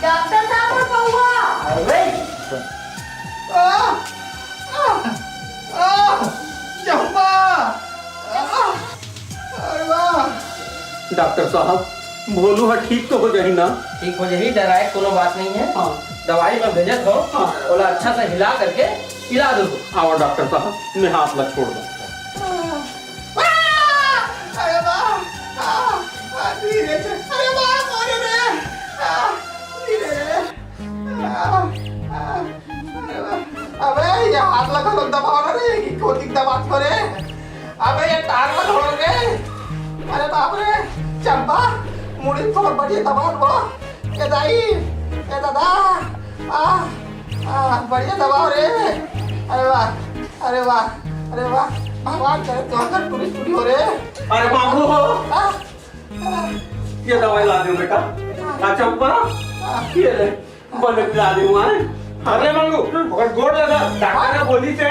डॉक्टर साहब, मोर पौवा। अरे, आ, आ, आ, चंपा, आ, अरे वाह। डॉक्टर साहब, भोलू ह ठीक तो हो जाही ना? ठीक हो जाही, डराए कोनो बात नहीं है। हाँ। दवाई मैं भेजत हूँ, हाँ। ओला अच्छा से हिला करके पिला दो। आओ डॉक्टर साहब, मैं हाथ ला छोड़ दो। अरे वाह, आ, आ, धीरे से, अरे वाह, अरे रे, आ, धीरे रे, आ, आ, अरे वाह। अबे ये हाथ ला घलो दबाओ ना रे, कि कोती दबात हो रे। अबे ये टांग ला छोड़ रे। अरे बाप रे, चंपा, मुड़ी थोड़ा बढ़िया दबाओ वो। ए दाई, ए दादा, आ, आ, बढ़िया दबाओ रे। अरे वाह, अरे वाह, अरे वाह, भगवान करे तो अंदर टूरी टूरी हो रे। अरे बाबू हो, आ, आ, ये दवाई ला दो बेटा। आ चंपा, ये ले, बने पिला दे हुआ है। अरे मंगू, ओकर गोड़ लगा, डॉक्टर ने बोली से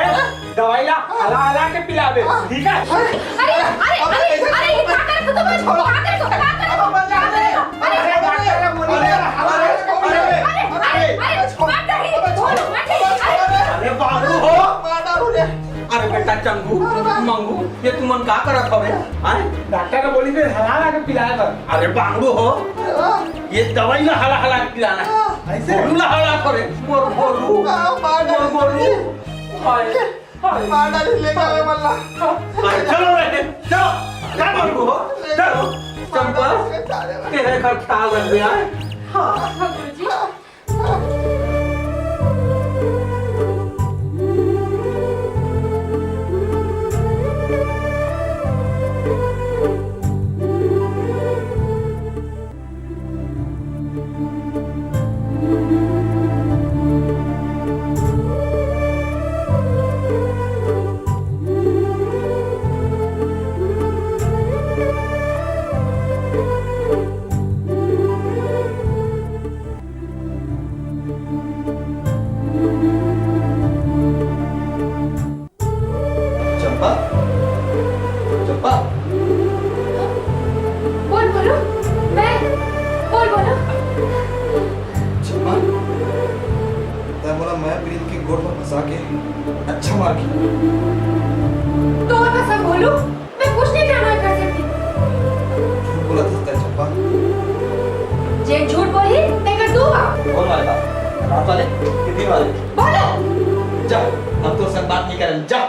दवाई ला, हला हला के पिलाबे, ठीक है? अरे, अरे, अरे, अरे, ये क्या कर रहे हो तुम? क्या कर रहे हो? क्या कर रहे हो? क्या कर रहे हो? अरे, अरे, डॉक्टर ने बोली से हला हला के पिलाबे। अरे, अरे, अरे, मत करिए, बोलो, मत करिए। अरे, अरे बाबू हो। मार डालू रे। अरे बेटा चंगू, मंगू, ये तुमन का करत हवे? हैं? डॉक्टर ने बोली से हला हला के पिलाए बर। अरे बांगड़ू हो, ये दवाई ला हला हला के पिलाना है। ऐसे? भोलू ला हला करे, मोर भोलू, हाँ, मार मोर डाली। भोलू। हाय, हाय। मार डाली, ले गए मल्ला। अरे चलो रे, चलो। क्या बांगड़ू हो? चलो। चंपा, तेरे घर ख्याल रख दिया है। हाँ। हाँ, गुरुजी। चंपा, चंपा। बोल बोलू, मैं, बोल बोलू। चंपा, तैं मोला मया प्रीत के गोठ म फंसा के अच्छा मार के। तोर कसम बोलू, मैं कुछ नहीं जाना कर सकती। झूठ बोलत हस तैं चंपा। जे झूठ बोलही, तेकर दू बाप। कौन वाले बाप? रात वाले कि दिन वाले? बोलो। जा, हम तोर संग बात नहीं करन, जा।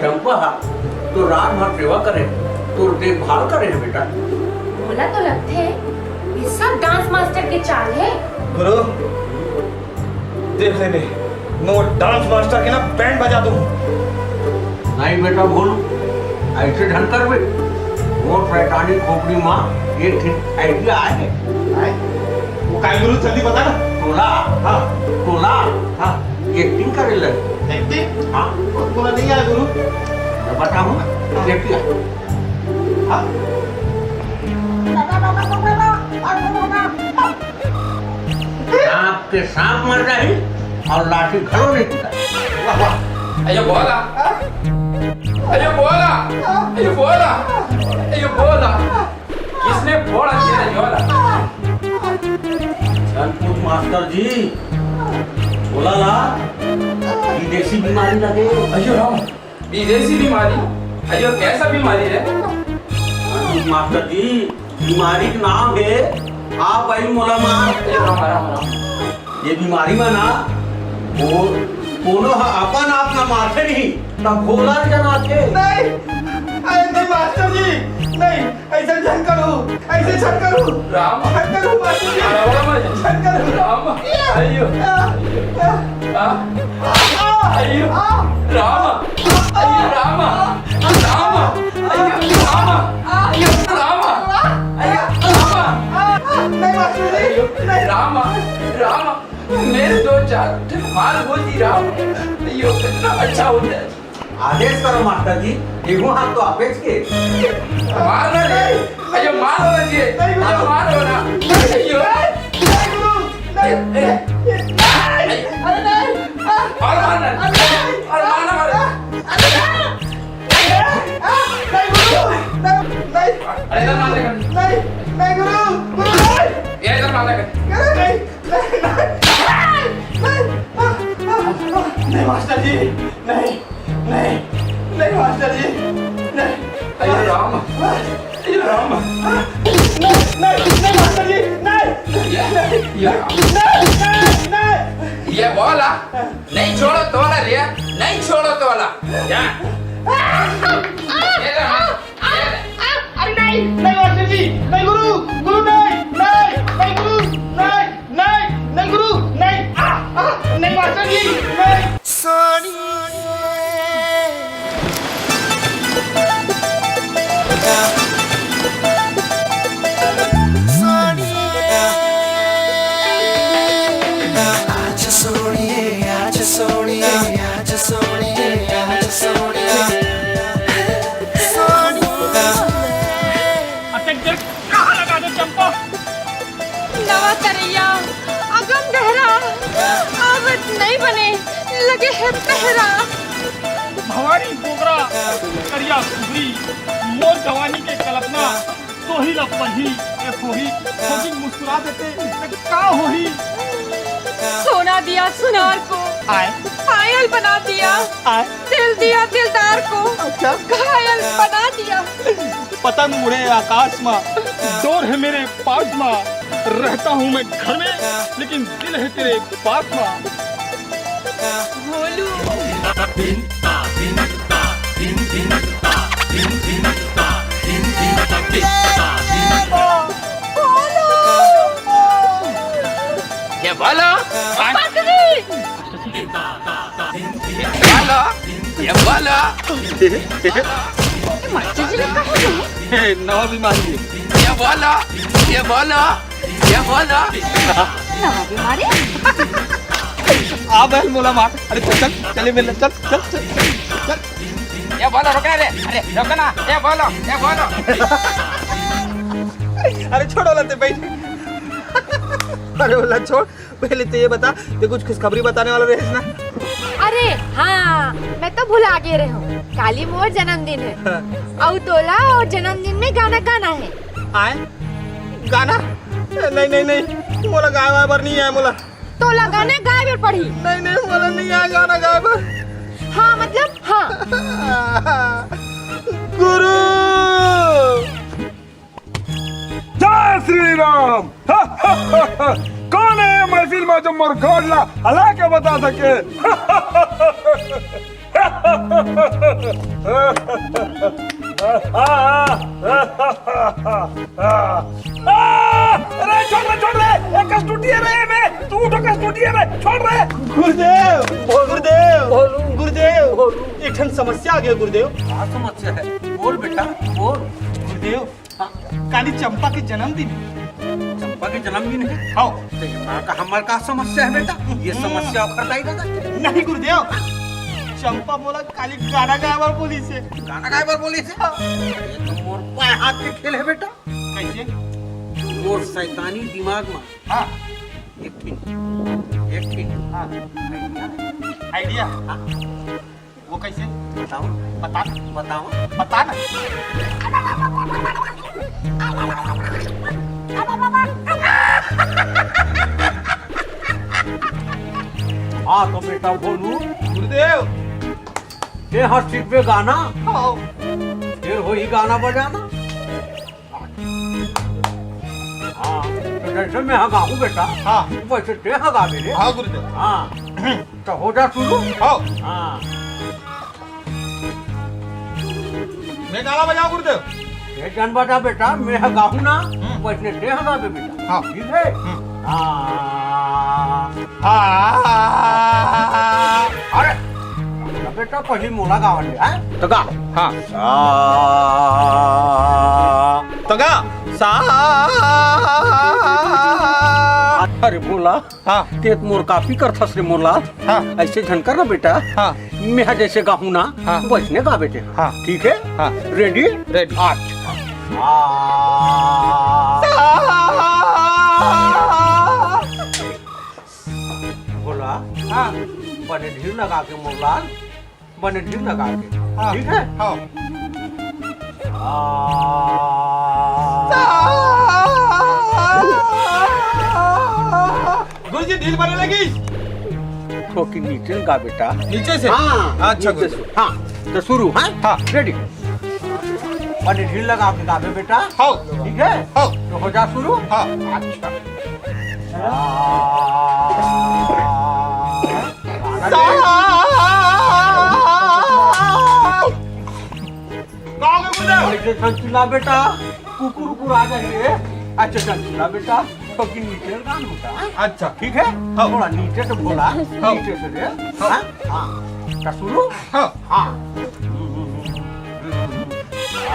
रंपा हा तो रात भर सेवा करे, तोर देखभाल करे हे बेटा। मोला तो लगथे कि सब डांस मास्टर के चाल हे। गुरु, देख ले बे, मैं वो डांस मास्टर के ना बैंड बजा दूं। नहीं बेटा भोलू, ऐसे ढंग कर बे। वो शैतानी खोपड़ी माँ एक ठिन आइडिया आए। आए? वो काय गुरु, जल्दी बता ना। तोला। हाँ। तोला। हाँ। एक्टिंग करे लगे। एक्टिंग? हाँ। वो तोला नहीं आया गुरु। मैं बताऊँ ना। हाँ। एक्टिंग। हाँ। सांप के सांप मर जाही अउ लाठी घलो नहीं टूटा। अयो बोला, अयो बोला, अयो बोला, अयो बोला। किसने फोड़ा तेरा झोला? संतोष मास्टर जी, बोला ला, विदेशी बीमारी लगे। अयो राम, विदेशी बीमारी? अयो, कैसा बीमारी है? मास्टर जी, बीमारी के नाम है आप आई मोला मार। अयो राम, राम, राम। ये बीमारी में ना, वो कोनो ह अपन आप ना मारथे नहीं, तब भोला जनाथे। नहीं, अरे नहीं मास्टर जी, नहीं। ऐसे झन करू, ऐसे झन करू। राम। झन करू, मास्टर जी। राम। झन करू। राम। या। अयो। या। या। आ। आ। अयो। आ। राम। अयो राम। राम। अयो राम। अयो राम। अयो राम। आ। नहीं मास्टर जी, अयो। नहीं। राम। राम। मेरे दो चार ठे माल होती राम। अयो कितना अच्छा होता है। आदेश करो मास्टर जी, एगो हाथ तो आपेच के। मार ना रे, अयो मार ना जी, अयो मार ना। अयो। नहीं गुरु, नहीं, नहीं, नहीं, अरे नहीं, और मार ना, अरे नहीं, और मार ना, अरे। अरे नहीं, नहीं गुरु, नहीं, नहीं, अरे ना मार ना। नहीं, नहीं गुरु, गुरु नहीं। ये ना मार ना। अरे नहीं। नहीं, नहीं, नहीं, नहीं, नहीं, मास्टर जी, नहीं, नहीं, नहीं, मास्टर जी, नहीं। अरे राम, अरे राम। नहीं, नहीं, नहीं, मास्टर जी, नहीं, ये, नहीं, ये, नहीं, नहीं, नहीं। ये बोला, नहीं छोड़ो तोला रे, नहीं छोड़ो तोला। जा। ये ले, हाँ। अरे नहीं, नहीं मास्टर जी, नहीं गुरु, गुरु नहीं, नहीं, नहीं गुरु, नहीं, नहीं, नहीं गुरु, नहीं, आ, आ, नहीं मास्टर जी, नहीं। सोनिए। सोनिए। आजा सोनिए, आजा सोनिए, आजा सोनिए, आजा सोनिए। अटक गए, कहाँ लगा दे चंपा? नवा तरैया, अगम गहरा, आवत नहीं बने, लगे है पहरा। भवानी बोगरा, करिया कुबरी, मोर जवानी के कल्पना, सोही ला पढ़ी, ए सोही, सोही मुस्कुरा देते, त का होही? सोना दिया सुनार को, आय। पायल बना दिया, आय। दिल दिया दिलदार को, अच्छा। घायल बना दिया। पतंग उड़े आकाश मा, डोर है मेरे पास मा, रहता हूँ मैं घर में, लेकिन दिल है तेरे पास मा। भोलू। भोलू। ये बोलो। पकड़ी। ये बोलो, ये बोलो। मास्टर जी ने कहा नहीं। हे, नवा बीमारी है। ये बोलो, ये बोलो, ये बोलो। नवा बीमारी? आ बैल मोला मार। अरे चल, चल, चले मिल, चल, चल, चल, चल। ये बोलो, रुक ना रे। अरे, रुक ना। ये बोलो, ये बोलो। अरे छोड़ो लते भाई। अरे बोला छोड़। पहले तो ये बता, ते कुछ खुशखबरी बताने वाला रहे ना? अरे हाँ, मैं तो भुला गे रहे हूँ, काली मोर जन्मदिन है। हाँ। अउ तोला और जन्मदिन में गाना गाना है। आए? गाना? नहीं, नहीं, नहीं, मोला गाय वाय बर नहीं आए मोला। तोला गाना गाय बर पड़ी। नहीं, नहीं, मोला नहीं आए गाना गाय बर। हाँ, मतलब हाँ। गुरु। जय श्री राम। कौन है ये महफिल में जो मोर गोड़ ला हला के बता सके? अरे छोड़ रे, छोड़ रे, एक कस टूटी है रे, मैं, तू उठो कस टूटी है रे, छोड़ रे। गुरुदेव, गुरुदेव, गुरुदेव, एक ठन समस्या आ गया गुरुदेव। का समस्या है? बोल बेटा, बोल। गुरुदेव, हाँ। काली चंपा के जन्मदिन। चंपा के जन्मदिन है? हाँ। तो ये माँ का हमर का समस्या है बेटा? ये समस्या ओखर दाई दादा। नहीं गुरुदेव, चंपा मोला काली गाना गाए बर बोलिस हे। गाना गाए बर बोलिस हे? हाँ। ये तो मोर बाएं हाथ के खेल है बेटा। कैसे? मोर शैतानी दिमाग में हाँ। एक ठिन, एक ठिन हाँ। आइडिया। हाँ। वो कैसे? बताओ। बता। बताओ। बता ना। हाँ तो बेटा भोलू, गुरुदेव। ये हाँ सीखबे गाना। हाँ। फिर वही गाना बजाना। हाँ, तो जैसे मैं ह गाहूँ बेटा, हाँ। वैसे ते ह गाबे रे। हाँ गुरुदेव। हाँ, तो हो जा शुरू। हाँ। हाँ। मैं गाना बजाऊँ गुरुदेव? ये जान बजा बेटा, मैं ह गाहूँ ना, हम्म। वैसे ते ह गाबे बेटा। हाँ। ठीक है? हम्म। हाँ। हाँ। अरे, बेटा पहली मोला गावन दे, हैं? तो गा। हाँ। सा। तो गा। सा। अरे मोला। हाँ। ते तो मोर कापी करथस रे मोला। हाँ। ऐसे झन कर ना बेटा। हाँ। मैं जैसे गाहूँ ना, हाँ। वैसने गा बेटे। हाँ। ठीक है? हाँ। Ready? Ready। अच्छा। सा। भोला। हाँ। बने ढील लगा के मोर लाल, बने ढील लगा के। हाँ। ठीक है? हाँ। आ। गुरुजी, ढील बने लगी। थोकी नीचे गा बेटा। नीचे से? हाँ, अच्छा, नीचे गुरुजी। से। हाँ, तो शुरू, हाँ? हाँ। Ready। बने ढील लगा के गाबे बेटा। हाँ। ठीक है? हाँ। तो हो जा शुरू। हाँ। अच्छा। गाओगे मुझे? ऐसे चंचला बेटा, कुकुर उकुर आ जाएंगे। अच्छा चंचला बेटा, तो कि नीचे गान होता है। अच्छा। ठीक है? हाँ। थोड़ा नीचे से बोला, हाँ। नीचे से रे। हाँ। हाँ। हाँ। तो शुरू? हाँ। हाँ। आ,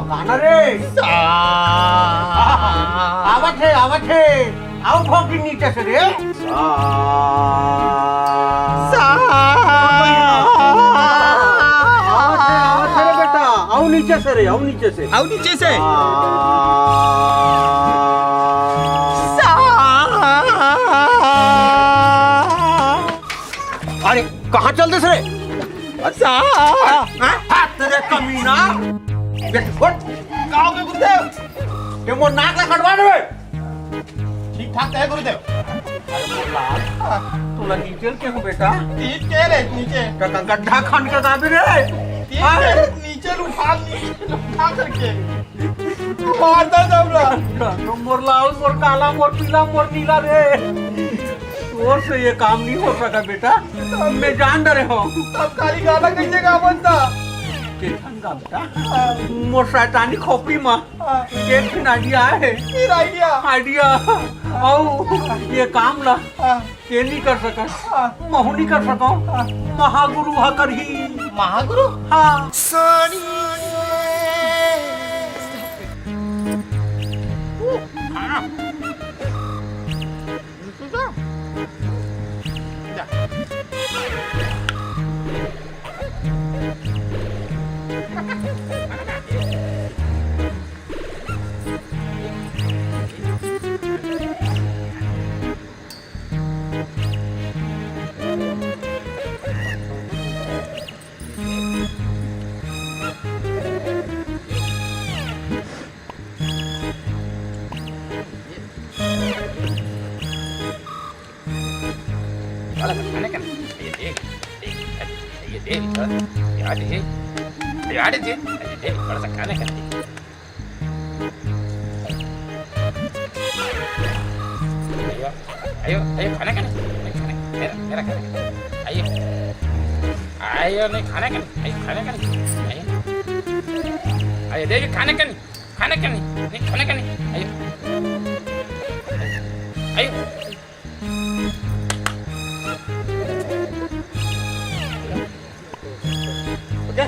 गाना रे। सा। आवत है, आवत है। आओ भौंकी नीचे से रे। सा। सा। आवत है, आवत है रे बेटा। आओ नीचे से रे, आओ नीचे से। आओ नीचे से। सा। सा। अरे, कहाँ चल देस रे? अच्छा। हाँ? हाँ, तेरे कमीना। देख, उठ। का हो गया गुरुदेव? ये मोर नाक ला कटवा दे। ठीक ठाक है गुरुदेव। अरे मोर लाल, हाँ। तोला नीचे के हूँ बेटा। ठीक कह रहे नीचे। का, का गड्ढा खन के गाबे रे। ठीक हाँ। कह रहे नीचे उठा, नीचे उठा करके। मारता जबरा। तो मोर लाल, मोर काला, मोर पीला, मोर नीला रे। तोर से ये काम नहीं हो सका बेटा, मैं जान डरे हूँ। तब खाली गाना कैसे गावन था? के ढंग का बेटा, मोर शैतानी खोपड़ी में हाँ। एक ठिन आइडिया है। फिर आइडिया? आइडिया। आओ, ये काम ला हाँ। के नहीं कर सकत, हाँ। महू नहीं कर सकूँ। हाँ। महागुरु हा करही। महागुरु? हाँ। बड़ा खाने का नहीं। ये देख, देख, ये देख, यार, ये, यार, ये, ये देख, बड़ा सा खाने का नहीं। आयो, आयो, आयो, खाने का नहीं, नहीं खाने, मेरा, मेरा खाने का। आयो, आयो, नहीं खाने का नहीं, नहीं खाने का नहीं, नहीं। आयो, देख, खाने का नहीं। खाना क्या नहीं, नहीं खाना क्या नहीं। आयो, आयो।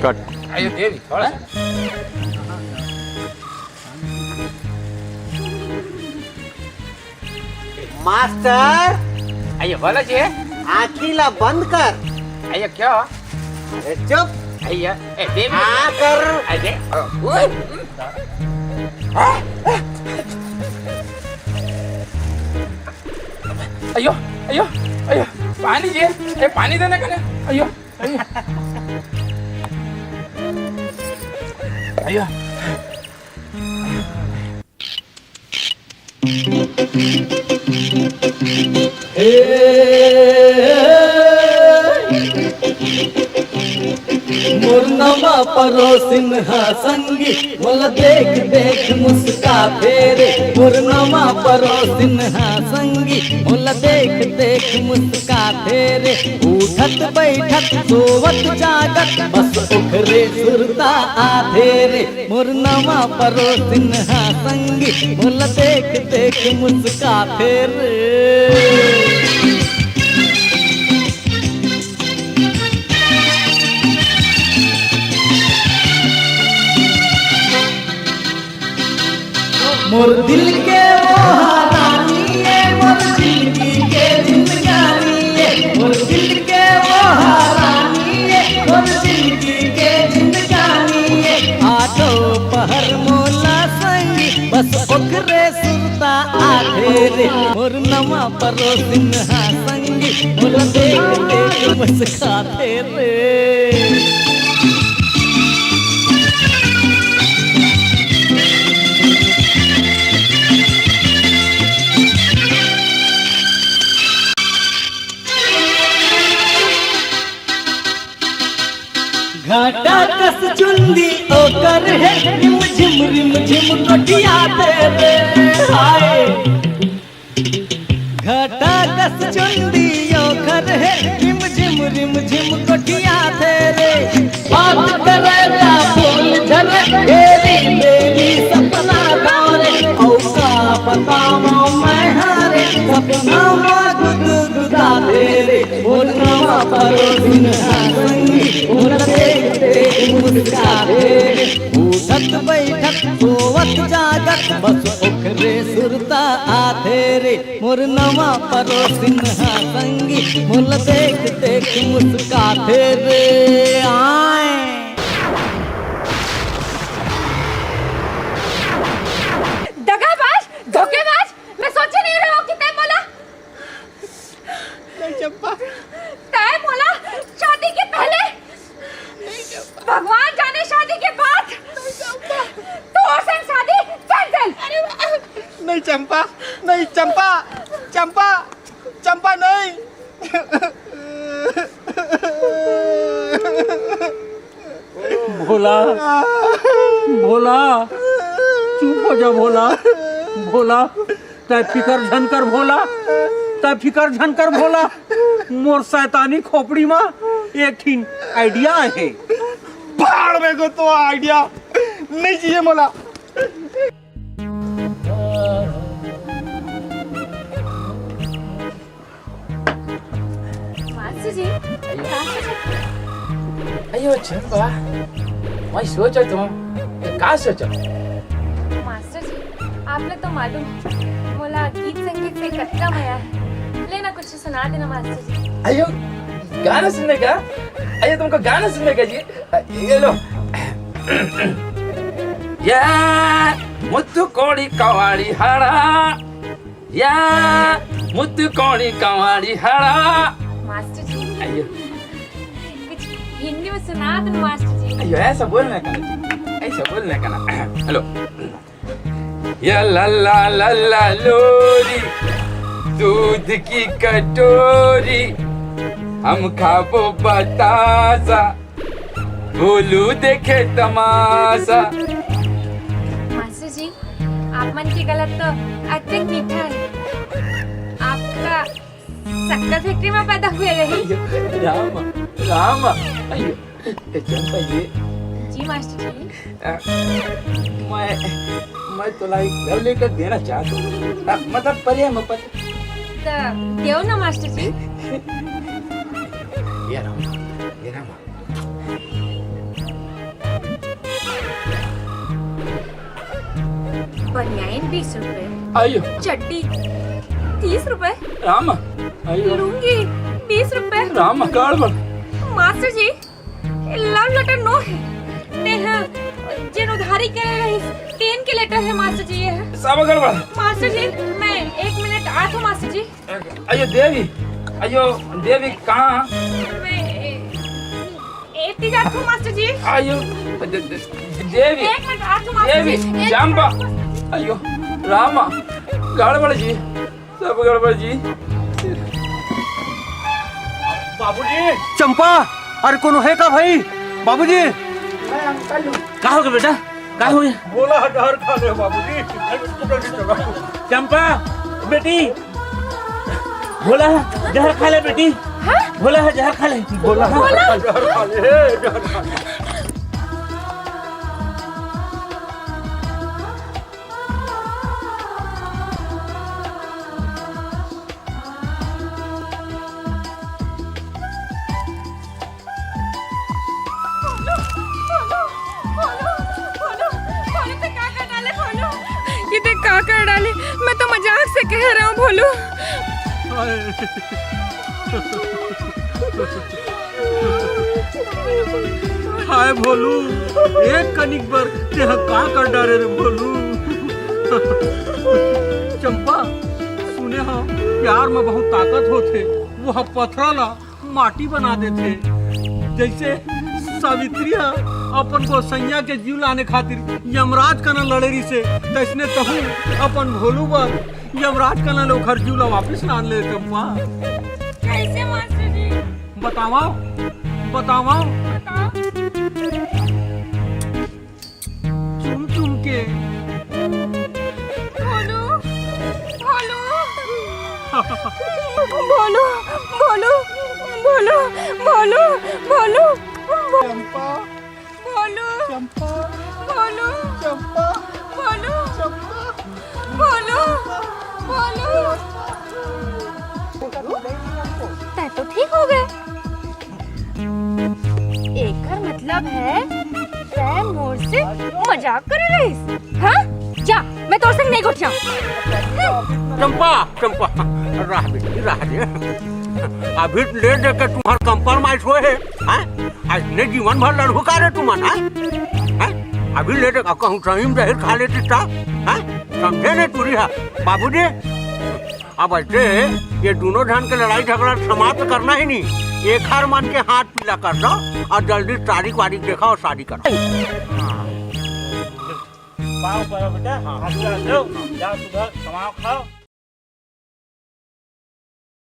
कट। आयो देवी थोड़ा सा। मास्टर, आइए बोला जी। आँखी ला बंद कर। आइए क्या? अरे चुप। आइए, ए देवी। हाँ कर। आइए। आइयो, आइयो, आइयो। पानी जी। ए पानी देना कने। आइयो, आइयो। आइयो। मोर नवा परोसिन हा संगी, मोला देख देख मुस्काथे रे। मोर नवा परोसिन हा संगी, मोला देख देख मुस्काथे रे। उठत बैठत सोवत जागत बस ओखरे सुरता आथे रे। मोर नवा परोसिन हा संगी, मोला देख देख मुस्काथे रे। मोर दिल के वो हा रानी ए, मोर जिंदगी के जिंदगानी ए। मोर दिल के वो हा रानी ए, मोर जिंदगी के जिंदगानी ए। आठो पहर मोला संगी, बस ओकरे सुरता आथे रे। मोर नवा परोसिन हा संगी, मोला देख देख मुस्काथे रे। घाटा कस चुंदी ओकर हे, रिम झिम रिम झिम गोठियाथे रे। हाय। घाटा कस चुंदी ओकर हे, रिम झिम रिम झिम गोठियाथे रे। बात करे ता बोल झरे, तेरी मेरी सपना गाँव रे। औ का बतावं मैं हा रे, सपना मा गुदगुदाथे रे। मोर नवा परोसिन हा संगी, मोला देख देख मुस्काथे रे। उठत बैठत सोवत जागत बस ओखरे सुरता आथे रे। मोर नवा परोसिन हा संगी, मोला देख देख मुस्काथे रे। आय। दगाबाज, धोखेबाज, मैं सोचे नहीं रहा हूँ कि तय मोला नहीं चंपा। तय मोला शादी के पहले, नहीं चंपा। भगवान जाने शादी के बाद। नहीं चंपा। तोर संग शादी cancel। अरे वाह। नहीं चंपा, नहीं चंपा, चंपा, चंपा नहीं। भोला, भोला, चुप हो जा भोला, भोला, तै फिकर झन कर भोला, तै फिकर झन कर भोला। मोर शैतानी खोपड़ी मा एक ठिन idea आहे। भाड़ में को तो idea नहीं चाहिए मोला। मास्टर जी, अयो। का सोचत हव? अयो, चंपा, मैं सोचत हूँ, ये का सोचत? मास्टर जी, आप लोग तो मालूम, मोला गीत संगीत से कतका मया है। लेना कुछ सुना देना मास्टर जी। अयो, गाना सुनने का? अयो, तुमको गाना सुनने का जी? अ, ये लो। या मुत्तु कोड़ी कवाड़ी हाड़ा, या मुत्तु कोड़ी कवाड़ी हाड़ा। मास्टर जी, अयो। कुछ हिंदी में सुना दो मास्टर जी। अयो, ऐसा बोलने का ना जी, ऐसा बोलने का ना। हेलो। या लल्ला लल्ला लोरी, दूध की कटोरी, हम खाबो बतासा, भोलू देखे तमाशा। मास्टर जी, आप मन के गला तो अतेक मीठा है, आपका शक्कर फैक्ट्री में पैदा हुए रही। राम, राम, अयो, ए, चंपा ये। जी मास्टर जी। अ, मैं, मैं तोला एक love letter देना चाहत हूँ। अ, मतलब प्रेम पत्र। त देव ना मास्टर जी। ये रहा, ये रहा। बनियाइन बीस रुपए। आयो। चड्डी तीस रुपए। रामा। आयो। लुंगी बीस रुपए। रामा, गड़बड़। मास्टर जी, love letter नो हे। तेह जेन उधारी करे रहिस, तेन के letter हे मास्टर जी, ये हे। सब गड़बड़। मास्टर जी, मैं एक मिनट आत हूँ मास्टर जी। आयो देवी, आयो देवी, कहाँ? मैं ए-, एती जात हूँ मास्टर जी। आयो दे-, दे-, देवी, एक मिनट आत हूँ मास्टर देवी, जी। एक चंपा, मिनट। आयो रामा, गड़बड़ जी। सब गड़बड़ जी। बाबूजी। चंपा, अरे कोनो हे का भाई? बाबूजी। मैं अंकल हूँ। का हो गया बेटा? का हो गया? भोला ह जहर खा ले बाबूजी। चंपा, बेटी। भोला ह जहर खा ले बेटी। हाँ? भोला ह जहर खा ले। भोला ह जहर खा ले, जहर खा ले। ये देख का कर डाले, मैं तो मजाक से कह रहा हूँ भोलू। हाय भोलू, एक कनिक बर तेहा का कर डारे रे भोलू। चंपा, सुने हव, प्यार म बहुत ताकत होथे, वो ह पथरा ला माटी बना देथे। जइसे सावित्री ह अपन गोसइया के जीव लाने खातिर यमराज कना लड़े रिसे, तइसने तहूँ अपन भोलू बर यमराज कना ले ओखर जीव ला वापिस लान ले चंपा। कैसे मास्टर जी? बतावा, बतावा। बताओ। चुम चुम के। भोलू, भोलू। भोलू, भोलू, भोलू, भोलू, भोलू। चंपा। भोलू। चंपा। भोलू। चंपा। भोलू। चंपा। भोलू। भोलू। तैं तो ठीक हो गए। एकर मतलब है, तैं मोर से मजाक करे रहिस? हाँ? जा, मैं तोर संग नहीं गोठियाऊं। चंपा, चंपा, रह बेटी, रह दे। अभी ले दे के तुम्हार compromise होए हे, हैं? अइसने जीवन भर लड़हू का रे तुमन, हैं? हैं? अभी ले दे, कहूँ सही में जहर खा लेती त, हैं? समझे ने टूरी हा? बाबूजी, अब अइसे ये दूनों झन के लड़ाई झगड़ा समाप्त करना ही नहीं। एखर मन के हाथ पीला कर दो अउ जल्दी तारीख वारीख देखो अउ शादी करो। पाँव परो बेटा, हाँ। आशीर्वाद लो, जाओ सुबह कमाओ खाओ।